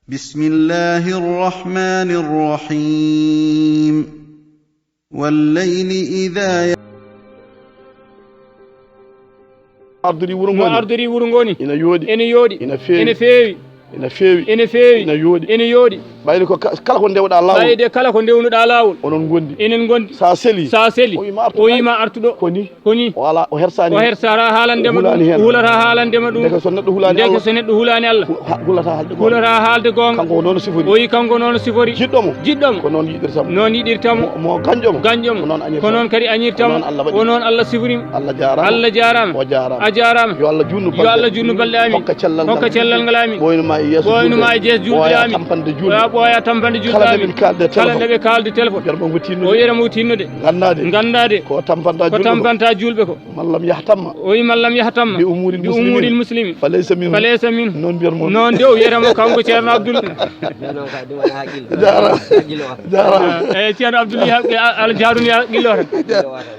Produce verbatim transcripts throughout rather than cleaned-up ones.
بسم الله الرحمن الرحيم. والليل إذا يغشى. Ardori wuro ngo ni. Ardori wuro ngo ni. Ina yooɗi. Ene yooɗi. Ina feewi. Ene feewi. Ina feewi. Ene feewi. Ina yooɗi. Ene yooɗi. Ɓayde ko ka-, kala ko ndewɗaa laawol. Ɓayde kala ko ndewnuɗaa laawol. Onon ngondi. Enen ngondi. Sa seli. Sa seli. O wiima artu ɗo. O wiima artu ɗo. Ko ni. Ko ni. O ala, o hersaani. O hersata haalande ma ɗum. O hulaani heen. O hulata haalande ma ɗum. Ndeke so neɗɗo hulaani Allah. Ndeke so neɗɗo hulaani Allah. Hu-, ha-, hulata haalde goonga. Hulata haalde goonga. Kanko ko noon o sifori. O wi kanko noon o sifori. Jiɗɗo mo. Jiɗɗo mo. Ko noon yiɗirta mo. Noon yiɗirta mo. Mo, mo gañɗo mo. Gañɗo mo. Ko noon añirta mo. Ko noon kadi añirta mo. Ko noon Allah waɗi. Ko noon Allah sifori mo. Allah jaaraama. Allah jaaraama. O jaaraama. A jaaraama. Yo Allah juutnu balɗe. Yo Allah juutnu balɗe amin. Hokka cellal ngal. Hokka cellal ngal amin. Ɓooynu ma e yeeso juulɓe. Ɓooynu ma e yeeso juulɓe amin. Ɓooya tampande juulɓe amin. Ɓooya tampande juulɓe amin. Kala nde ɓe kaalda téléphone. Kala nde ɓe kaalda téléphone. Wiyata mo ko tiinnude. O wiyata mo ko tiinnude. Nganndaade. Nganndaade. Ko tampanta juulɓe ko. Ko tampanta juulɓe ko. من لم يهتم O wi من لم يهتم بأمور المسلمين بأمور المسلمين فليس منه. فليس منه. Noon mbiyata mo. Noon de o wiyata mo kanko Ceerno Abdul. Minen noon kay ɗum wona haqqille. Jaaraama. Haqqille o. Jaaraama. Eh, Ceerno Abdul wi haqqille, a-, Allah jaaruni haqqille o tan.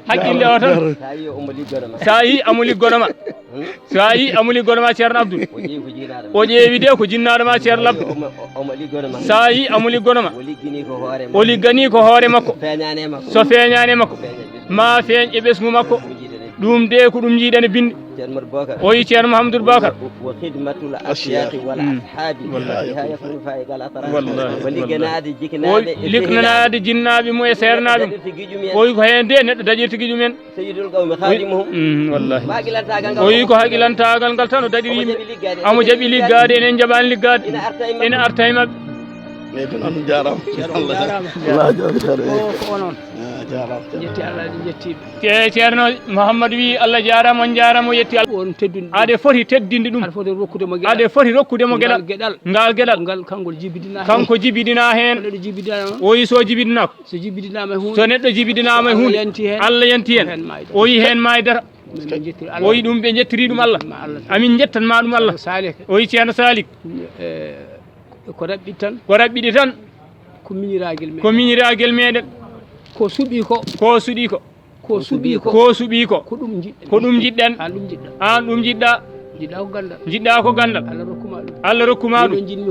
Haqqille o tan. Sa yi omo liggono ma. Sa yi omo liggono ma. Hmm? Sa yi omo liggono ma Ceerno Abdul. O ƴeewi ko jinnaaɗo ma. O ƴeewi de ko jinnaaɗo ma Ceerno Abdul. Omo, o-, omo liggono ma. Sa yi omo liggono ma. O liggini ko hoore makko. O liggani ko hoore makko. Feeñaani e makko. So feeñaani e makko. Feeña bes- Ma feeñ e ɓesngu makko. Ɗum jiiɗen. Ɗum de ko ɗum jiiɗen e binde. Ceerno Mouhamadou Bakar. O wi Ceerno Mouhamadou Bakar. Wa, wa khidmatul ashyakhi wal ashabi. Mm. Wallahi. Biha yakunu faiqal athar. Wallahi. Wa ligganaade jiknaaɓe e ligganaade jinnaaɓe mum e seernaaɓe mum. Daɗirta giƴum en. O wi ko heen de neɗɗo daɗirta giƴum en. Sayyidul qawmi khadimuhum. Mm, wallahi. Ma gilantaagal ngal. O wi ko haqilantaagal ngal tan o daɗiri yimɓe. Omo jaɓi liggaade, enen jaɓaani liggaade. Ina arta e maɓɓe. Ina arta e maɓɓe. Eeyi, ko noon, jaaraama. Ceerno, Allah jaaraama. Allah jaaraama. Ko, ko onon. Ah, jaaraama, jaaraama. Njetti Allah, njetti. Ce-, Ceerno Mouhamadou wi Allah jaaraama, on jaaraama, o yetti Allah. On teddunde ɗum. Aɗa foti teddinde ɗum. Aɗa foti rokkude mo geɗal. Aɗa foti rokkude mo geɗal. Ngal geɗal. Ngal geɗal. Ngal kanko jibidina heen. Kanko jibidina heen. Neɗɗo jibidinaama. O wi so jibidinaako. So jibidinaama e huunde. So neɗɗo jibidinaama e huunde. So Allah yanti heen. Allah yanti heen. Ko heen maayde. O wi heen maaydata. Min njettiri Allah. O wi ɗum ɓe njettiri ɗum Allah. Ma Allah. Amin njettan ma ɗum Allah. Salik. O wi Ceerno Salik. Eh, ko raɓɓiɗi tan. Ko raɓɓiɗi tan. Ko miñiraagel meɗen. Ko miñiraagel meɗen. Ko suɓi ko. Ko suɓi ko. Ko suɓi ko. Ko suɓi ko. Ko ɗum njiɗɗen. Ko ɗum njiɗɗen. Aan ɗum njiɗɗa. Aan ɗum njiɗɗa. Njiɗɗa ko ganndal. Njiɗɗa ko ganndal. Allah rokkuma ɗum. Allah rokkuma ɗum. Miɗo njiɗmi